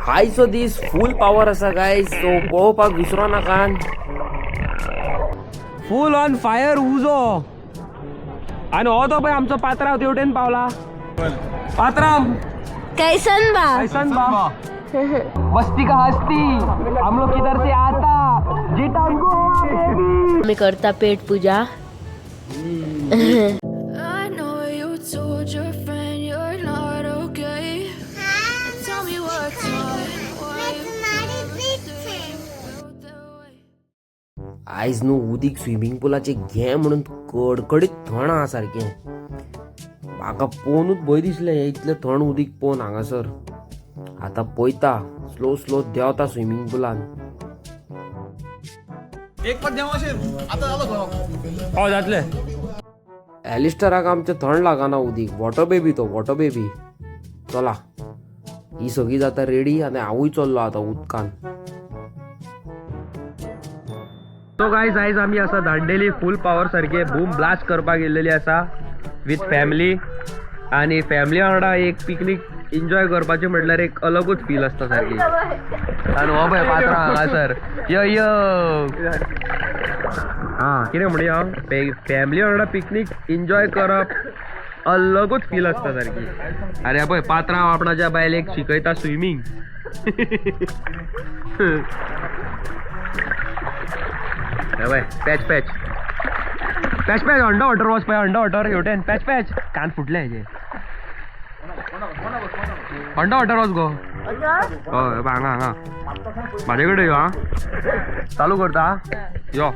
आयचो दीस फूल पावर आसा गायज, सो पळोवपाक विसरो नाकान. फूल ऑन फायर उजो. आनी हो तो पळय आमचो पात्रांव तेवटेन पावला. पात्रांव कैसन बा? कैसन बा? बस्ती का हस्ती, हम लोग किधर से आता, जी टांगो बेबी. आम्ही करता पेट पूजा. I know you told your friend you're not okay. Tell me what's wrong. Why you felt that way. आयज न्हू उदीक स्विमींग पुलाचे घे म्हणून कडकडीत थंड आहा सारकें. म्हाका पळोवनूच भंय दिसलें, हें इतलें थंड उदीक पळोवन हांगासर. आतां पळयता, स्लो स्लो देंवता स्विमींग पुलान. एक पण देवा आता जालो खरो. हय जातलें. एलिस्टराक आमचें थंड लागना उदीक, वॉटर बेबी तो, वॉटर बेबी. चला ही सगळी जाता रेडी आनी हांवूय चल्लो आतां उदकान. सो गायज, आयज आमी आसा दांडेली, फूल पावर सारखे बूम ब्लास्ट करपाक येयलेली आसा विथ फॅमिली. आनी फॅमिली वांगडा एक पिकनीक एन्जॉय करपाचें म्हटल्यार एक अलगूच फील आसता सारकी. आनी हो पळय पात्रांव हांगासर, यो यो. आं कितें म्हणया हांव, फॅमिली वांगडा पिकनीक एन्जॉय करप अलगूच फील आसता सारकी. आरे पळय पात्रांव आपणाच्या बायलेक शिकयता स्विमींग. हे patch patch patch patch under water वच पळय, अंडर वॉटर हेवटेन पॅच पॅच. कान फुटले हेजे. अंडर वॉटर वच गो. हय हांगा हांगा म्हाजे कडेन यो. आं चालू करता यो.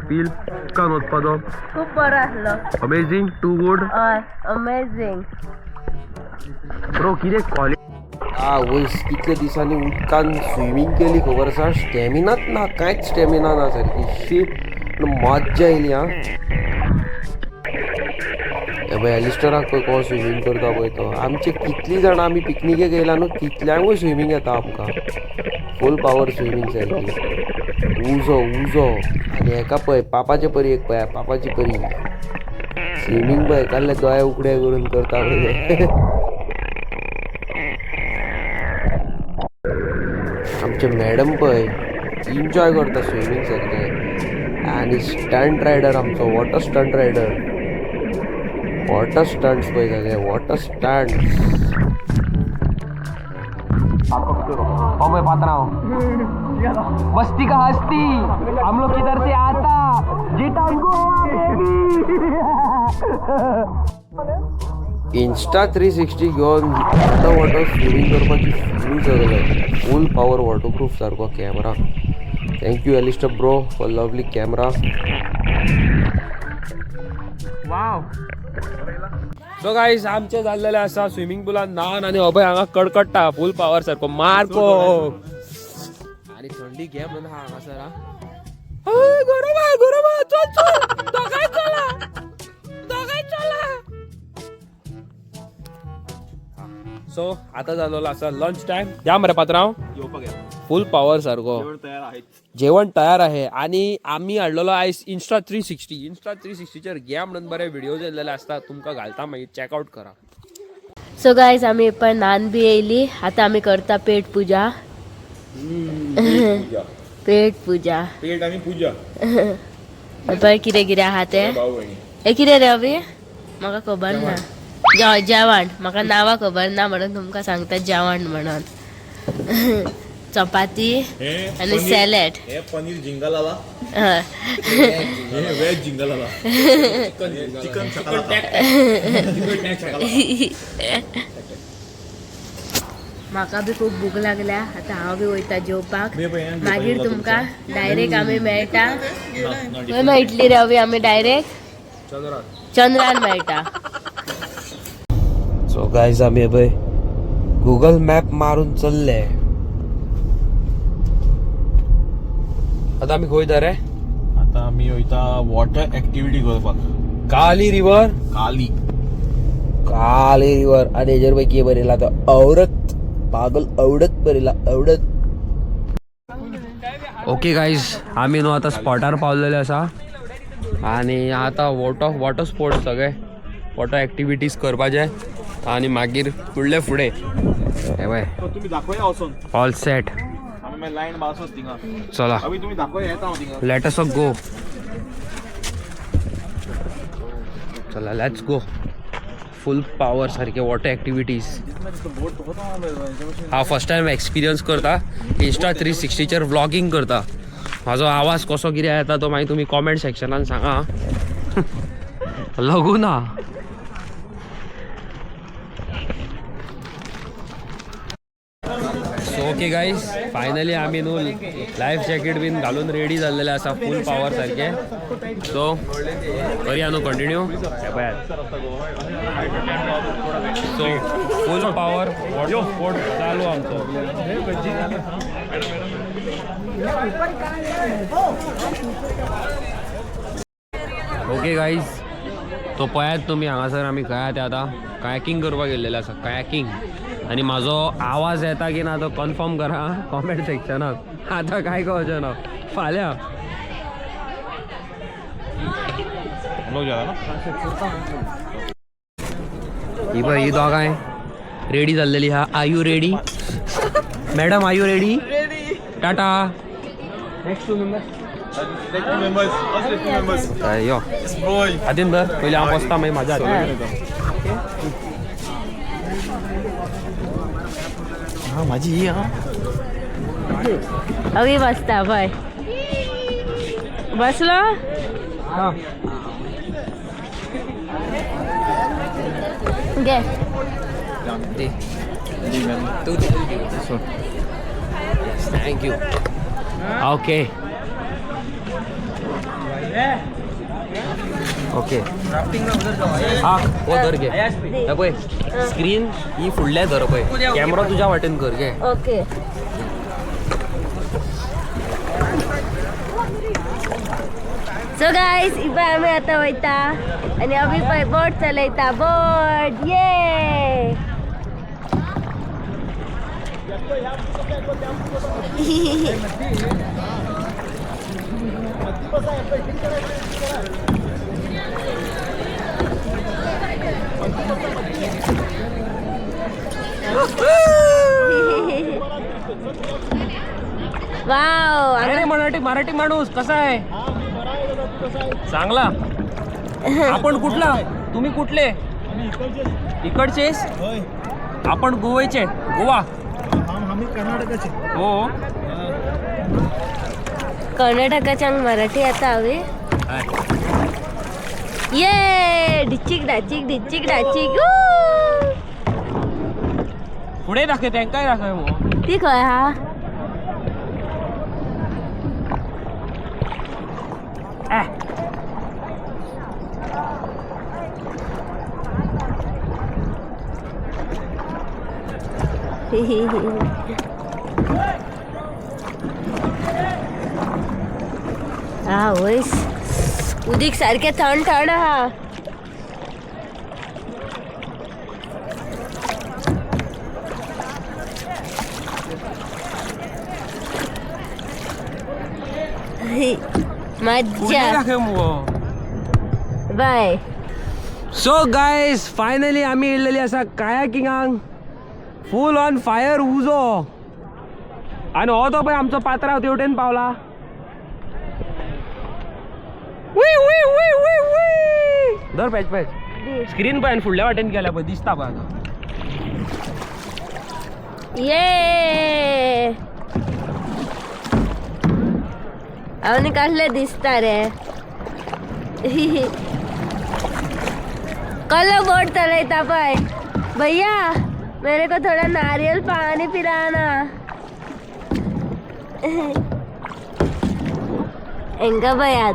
फील उदकान वचपाचो खूप बरो आसलो. Amazing, too good. हय, अमेझींग. ब्रो कितें क्वॉलिटी. आ वयस कितले दिसांनी उदकान स्विमींग केली खबर आसा. स्टॅमिनाच ना, कांयच स्टॅमिना ना सारकी. शी, पूण मज्जा येयली. आं हे पळय एलिस्टराक पळय कोण स्विमींग करता पळय तो. आमचे कितलीं जाणां आमी पिकनिकेक येयला न्हू, तितल्यांकूय स्विमींग येता आमकां. फूल पावर स्विमींग सारकी. उजो उजो. आनी हेका पळय पापाचे परी, एक पळय पापाची परी स्विमींग पळय, काडले दोळे उकडे करून करता पळय. आमचे मॅडम पळय एन्जॉय करता स्विमींग सारकें. आनी स्टंट रायडर आमचो, water stunt rider, water stunts पळय सगळे, वॉटर स्टंट्स. हो पळय पात्रांव, बस्ती का हस्ती, हम लोग किधर से आता, जी टांगो बेबी. इन्स्टा 360 घेवन अंडर वॉटर स्विमींग करपाची फिलूच सगळें. फूल पावर वॉटरप्रूफ सारको camera. Thank you Alister bro for lovely camera. Wow. So guys, आमचें जाल्लेलें आसा स्विमींग पुलान न्हावन आनी अभय हांगा कडकडटा फूल पावर सारको मारको. आनी थंडी घे म्हणून आहा हांगासर. आं हय गरम आहा, गरम आहा, चल चल दोगांय चला, दोगांय चला. सो आतां जालोलो आसा लंच टायम. या मरे पात्रांव, फूल पावर सारको जेवण तयार आहे. आणि आमी हाडलेलो आयज इन्स्टा 360. इन्स्टा 360चेर घे म्हणून बरे व्हिडिओज येयल्लेले आसता, तुमकां घालता, मागीर चॅकआउट करा. सो गायज, आमी पण नान बी येयली. आता आमी करता पेट पूजा. पेट पूजा. पेट आणि पूजा. पळय कितें कितें आहा तें. भाऊ बहिणी. हे कितें रे अभी, म्हाका खबर ना. जेवण म्हाका नांवां खबर ना म्हणून तुमकां सांगता जेवण म्हणून. चपाती हे आनी सॅलड. हे पनीर झिंगालाला. हय. हे व्हेज झिंगालाला, चिकन चिकन. म्हाका बी खूब भूक लागल्या. आतां हांव बी वयता जेवपाक. मागीर तुमकां डायरेक्ट आमी मेळटा. खंय मेळटली रे अवी आमी? डायरेक्ट चंद्रान मेळटा. सो गायज, आमी पळय गुगल मॅप मारून चल्ले. आतां आमी खंय वयता रे? आता आमी वयता वॉटर एक्टिविटी करपाक. काली रिवर. काली. काली रिवर. आणि हेजेर पळय कितें बरयला तो, औरत पागल औडत बरयला, औडत. ओके गाईज, आमी न्हू आतां स्पॉटार पावलेले आसा आनी आतां वॉटर वॉटर स्पोर्ट्स सगळे वॉटर एक्टिविटीज करपाचे आनी मागीर फुडले फुडें हे पळय. तुम्ही दाखवया वचून. All set. आमी मागीर लायन बासत थिंगा. चला. अभी तुम्ही दाखवया, येता हांव थिंगा. Let us गो. चला, let's go. फुल पावर सारखे वॉटर ॲक्टिविटीज. हा फर्स्ट टायम एक्सपिरियन्स करता. इन्स्टा 360चेर व्लॉगींग करता. म्हाजो आवाज कसो कितें येता तो मागीर तुमी कॉमेंट सेक्शनान सांगा. लगू ना. सो ओके गाईज, फायनली आमी न्हू लायफ जॅकेट बीन घालून रेडी जाल्लेले आसा फूल पावर सारखे. सो करया न्हू कंटिन्यू. पळयात, so full power water sport चालू आमचो. ओके गाईज, तो पळयात तुमी हांगासर आमी खंय ते आतां कायाकिंग करपाक गेल्लेले आसा, कायाकिंग. आनी म्हाजो आवाज येता की ना तो कन्फर्म करा कॉमेंट सेक्शनाक. आतां काय कळचें ना फाल्यां. लोक ना. ही पळय, ही दोगांय रेडी जाल्लेली आहा. Are you ready madam? Are you ready? Tata. Next two members. Members, two members. यो हातीन धर पयलीं, हांव बसता मागीर म्हाज्या हातीन. हा, माझी ही हा. अवी बसता पळय, बसलो. घे. Thank you. Okay okay. हा, हो धर, घे. हे पळय, स्क्रीन ही फुडल्या धर पळय, कॅमरा तुज्या वाटेन कर, घे. ओके. सो गायस, इपय आमी आतां वयता आनी आमी पळय बोट चलयता, बोट ये. वाव. अरे मराठी मराठी माणूस कसा आहे? चांगला. आपण कुठला? तुम्ही कुठले? इकडचेच? आपण गोव्याचे, गोवा. हो. कर्नाटकाच्या मराठी आता हवी. ये डिचिक डाचिक डिचिक डाचिक ऊ! फुडें दाखय, तेंकाय दाखय मगो. ती खंय हा? हा वयस उदीक सारकें थंड थंड आहा. फुडें मज्जा. दाखय मगो. बाय. सो गायज, फायनली आमी येयल्लेली आसा कायाकिंगाक. फूल ऑन फायर उजो आनी हो तो पळय आमचो पात्रांव तेवटेन पावला. We we we we we. धर पॅच पॅच स्क्रीन पळय आनी फुडल्या वाटेन गेल्या पळय, दिसता पळय आतां. ये आनी कसले दिसता रे. कलो बोट चलयता पळय. भैया, मेरे को थोड़ा नारियल पानी पिलाना. हेंका पळयात.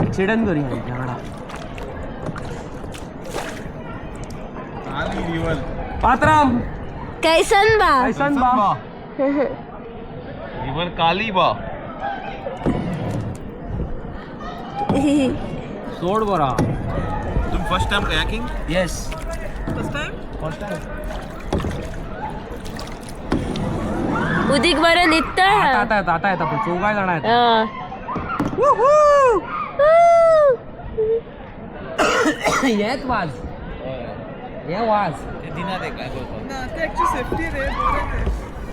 एक्सिडंट करी हांच्या वांगडा. पात्राम. कैसन बा? कैसन बा? रिवर काली बा. सोड बरा. First time kayaking? Yes. First time? First time. उदीक बरें न्हिदता. आता येता, आता येता, पण चौगाय जाणां येता. हा. हेच वाज, हे वाज. दिना ते काय करपाक. ना, ते एक्चुअली सेफ्टी रे, बरें तें.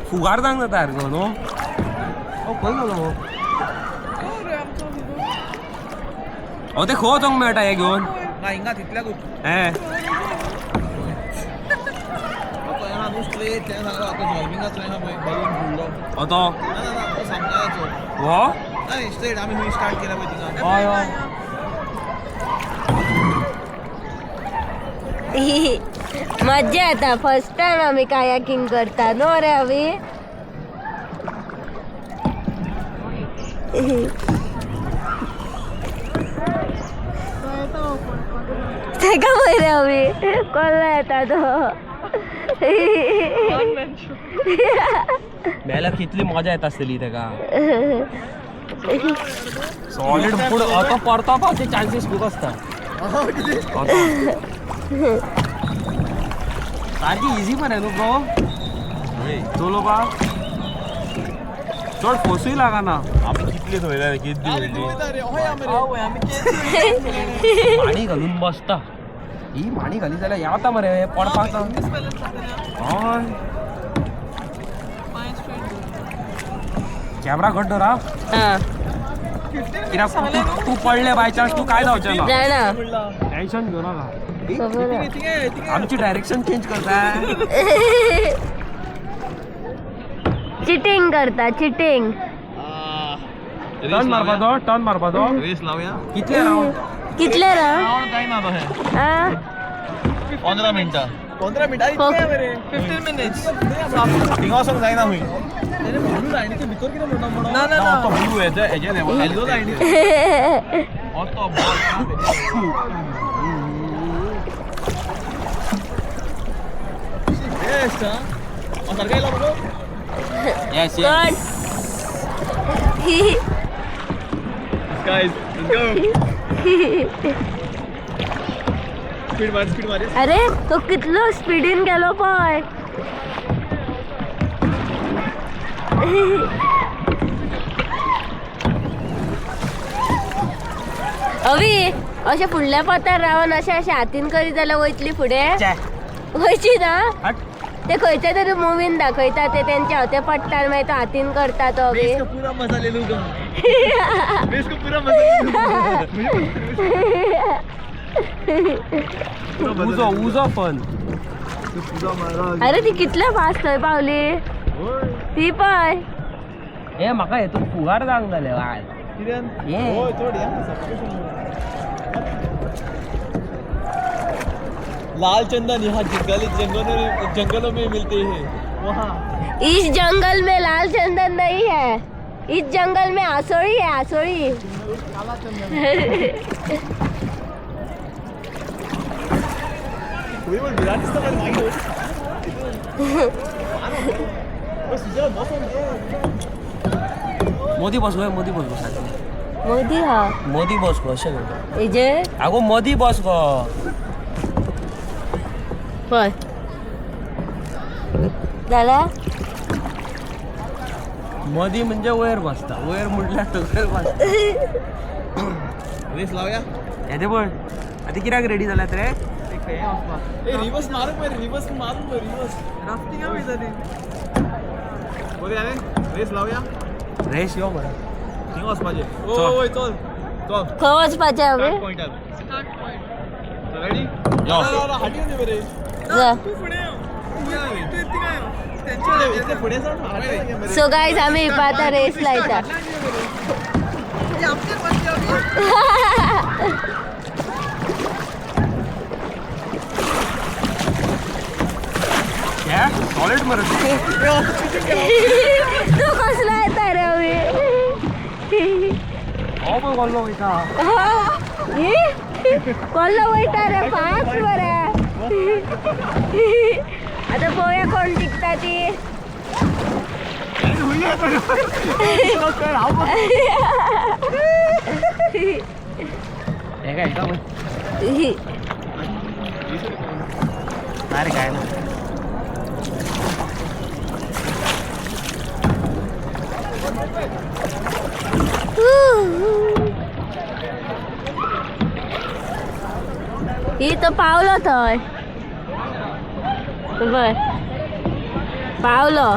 फुगार जावंक जाता सारको न्हू. ओ खंय जालो हो? हो रे, आमचो हुगो. हो, ते खंय वचोंक मेळटा हें घेवन? ना, हिंगा तितल्याकूच. हें तो येना न्हू स्ट्रेट, तें सांगला आतां जॉयनिंगाचो येना पळय बलून फुडलो. हो तो. ना ना ना, तो सामकाराचो. हो. नाही, स्ट्रेट आमी खंय स्टार्ट केला पळय थिंगा. हय हय. मज्जा येता. फर्स्ट टायम आमी कायाकिंग करता न्हू रे अवी. तेका पळय रे अवी, कोल्लो येता तो. मेल्यार कितली मजा येता आसतली तेका. सॉलिड फूड आतां परतपाचे चान्सीस खूब आसता. आतां. सारकी इजी मरे न्हू ब्रो चलोवपाक, चड फोर्सूय लागना. आमी कितली थंय कितली व्हडली. माणी घालून बसता. ही माणी घाली जाल्यार येता मरे पडपाक. हय, कॅमरा घट धर हा. हा. कित्याक तूं तूं पडले बाय चान्स, तूं काय जावचें ना. जाणा. टेन्शन घेवं नाका. खबर आहा. आमची डायरेक्शन चेंज करता. चिटींग करता, चिटींग. टर्न मारपाचो, टर्न मारपाचो. रेस लावया. कितले रावंड? कितले राव? रावंड काय ना तशें. हा. 15 मिनटां. 15 मिनटां इतलें मरे, 15 मिनट्स. थिंगा वचोंक जायना खंय. ना ना ना. तो ब्लू हेजे हेजे येलो लायनी. तो बेस्ट हा. सारखा येयला मगो. येस. कोण? Guys, let's go. Speed मार, स्पीड मार. अरे, तो कितलो स्पिडीन गेलो पळय. अवी, अशें फुडल्या पोतार रावन अशें अशें हातीन करीत जाल्यार वयतली फुडें? वयची ना. ते खंयच्या तरी मुवीन दाखयता ते, तेंच्या हाते पडटा आनी मागीर तो हातीन करता तो बी. इसका पूरा मजा ले लूंगा. मैं इसका पूरा मजा ले लूंगा. उजो उजो फन. अरे, ती कितल्या फास्ट थंय पावली ती पळय. हे म्हाका हेतून फुगार जावंक जालें वाय. कित्यान? ये. होय, चड हें आसा, suffocation. लाल चंदन यहाँ जंगली जंगलों जंगलों में मिलते हैं वहाँ. इस जंगल में लाल चंदन नहीं है, इस जंगल में आसोड़ी है, आसोड़ी. खंय पण भिरांत दिसता मरे मागीर. सुजय बसोन. मोदी बस गो, मोदी बस गो सारकें. मोदी हा. मोदी बस गो अशें गो. हेजे. आगो, मोदी बस गो. पळय जाल्यार. मदी म्हणजे वयर बसता, वयर म्हटल्यार सकयल बसता. रेस लावया. येते पळय आतां कित्याक रेडी जाल्यात रे. ए, रिवर्स मारूंक मरे, रिवर्स मारूंक मरे, रिवर्स. राफ्टिंगा वयता ती. बरें जालें, रेस लावया. रेस यो मरे. थिंगा वचपाचें. ओ वय, चल चल. खंय वचपाचें आमी? पॉयंटार. Start point. Ready? यो हाटी येवन मरे. जा. तूं फुडें यो. तूं थिंगा यो. तेंच्या इतले फुडें सावन हाटी मरे. सो गायज, आमी आतां रेस लायता. आमचेर मातशी अवी. सॉलिड मरे. तूं कसलो येता रे अवी? हो पळय, कोल्लो वयता. कोल्लो वयता रे फास्ट मरे. आतां पळोवया कोण जिखता ती. हेका हेका पळय. ना रे, काय ना. ही तो पावलो थंय, बर पावलो.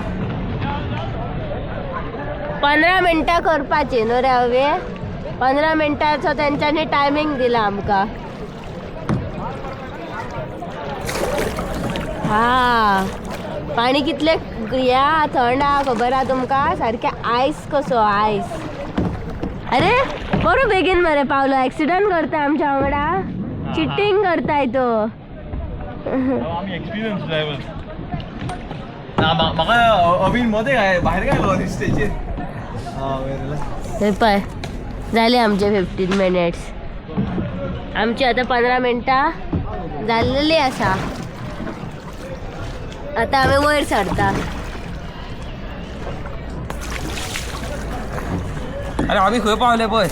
15 मिनटां करपाची न्हू रे हवे. 15 मिनटाचो तेंच्यांनी टायमींग दिला आमकां. हा, पाणी कितले या थंड आहा खबर आहा तुमकां, सारकें आयस कसो आयस. अरे बरो बेगीन मरे पावलो. एक्सिडंट करता आमच्या वांगडा, चिटींग करताय तो. आमी एक्सपिरियन्स ड्रायव्हर ना. म्हाका अवीन मध्ये काय भायर काय लो स्टेजीर. हे पळय, झाले आमचे 15 मिनिट्स. आमची आता 15 मिनटां जाल्लेली आसा. आता आमी वयर सरता. अरे, आम्ही खंय पावले पळय.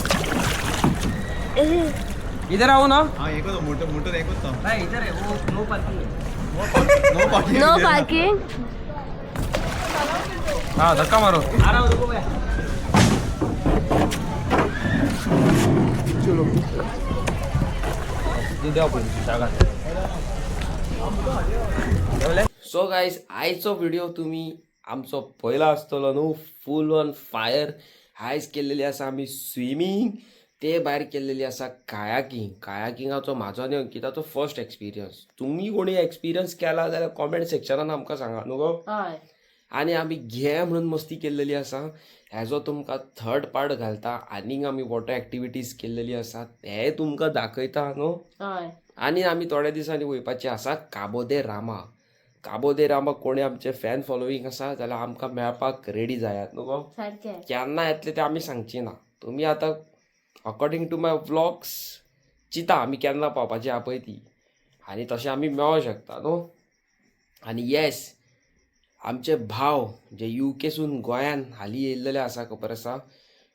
इधर आओ ना. हा, एकच मोटर, मोटर एकच तो. नाही, इधर आहे. वो no parking. No parking. No parking. हा, धक्का मारो. चलो, देव जागा. सो गायज, आयचो व्हिडिओ तुमी आमचो पयलो आसतलो न्हू, फूल ऑन फायर. आयज केल्लेली आसा आमी स्विमींग, ते भायर केल्लेली आसा कायाकींग. कायाकिंगाचो म्हाजो आनी अंकिताचो फर्स्ट एक्सपिरियन्स. तुमी कोणी एक्सपिरियन्स केला जाल्यार कॉमेंट सेक्शनान आमकां सांगा न्हू गो. हय. आनी आमी घे म्हणून मस्ती केल्लेली आसा. हेजो तुमकां थर्ड पार्ट घालता. आनीक आमी वॉटर एक्टिविटीज केल्लेली आसा, ते तुमकां दाखयता न्हू. हय. आनी आमी थोड्या दिसांनी वयपाची आसा काबो दे रामा. काबो दे रामा कोणी आमचे फॅन फॉलोईंग आसा जाल्यार आमकां मेळपाक रेडी जायात न्हू गो. सारकें. केन्ना येतले ते आमी सांगची ना. तुमी आतां अकॉर्डिंग टू my vlogs चिंता आमी केन्ना पावपाची आहा पळय ती, आनी तशें आमी मेळोंक शकता न्हू. आनी येस, आमचे भाव जे युकेसून गोंयान हालीं येयल्लेले आसा, खबर आसा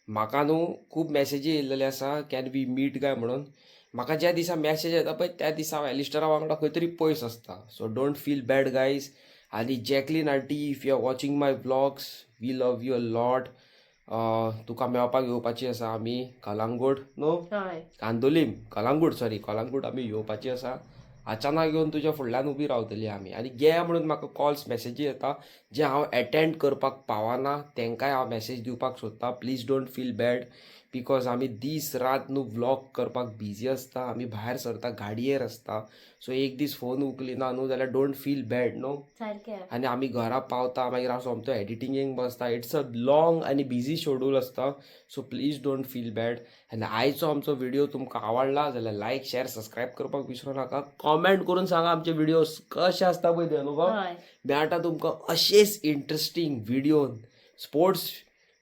म्हाका न्हू, खूब मॅसेजी येयल्लेले आसा, can we meet काय म्हणून. म्हाका ज्या दिसा मॅसेज येता पळय, त्या दिसा हांव एलिस्टरा वांगडा खंय तरी पयस आसता. So don't feel bad, guys. आनी Jacqueline aunty, if you are watching my vlogs, we love you a lot. तुका मेळपाक येवपाची आसा आमी कलांगूट न्हू. हय. कांदोलीम, कलांगूट, सॉरी, कलांगूट आमी येवपाची आसा. अचानक येवन तुज्या फुडल्यान उबी रावतली आमी. आनी गे म्हणून म्हाका कॉल्स मॅसेजी येता, जे हांव एटेंड करपाक पावना, तांकांय हांव मॅसेज दिवपाक सोदता, please don't feel bad, because आमी दीस रात न्हू व्लॉग करपाक बिजी आसता. आमी भायर सरता, गाडयेर आसता. सो एक दीस फोन उखलिना न्हू जाल्यार don't feel bad न्हू. सारकें. आनी आमी घरा पावता, मागीर हांव सोमतो एडिटिंगेक बसता. It's a long आनी बिजी शेड्यूल आसता. So please don't feel bad. आनी आयचो आमचो व्हिडिओ तुमकां आवडला जाल्यार लायक, शेअर, सबस्क्रायब करपाक विसरू नाका. कॉमेंट करून सांगा आमचे व्हिडिओज कशे आसता पळय ते न्हू गो. हय. मेळटा तुमकां अशेच interesting video, sports,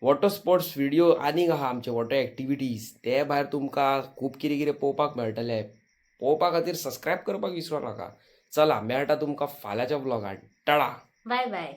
water sports video आनीक आहा आमचे वॉटर एक्टिविटीज. ते भायर तुमकां खूब कितें कितें पळोवपाक मेळटलें. पळोवपा खातीर सबस्क्रायब करपाक विसरू नाका. चला, मेळटा तुमकां फाल्यांच्या व्लॉगान. टाळा. Bye bye.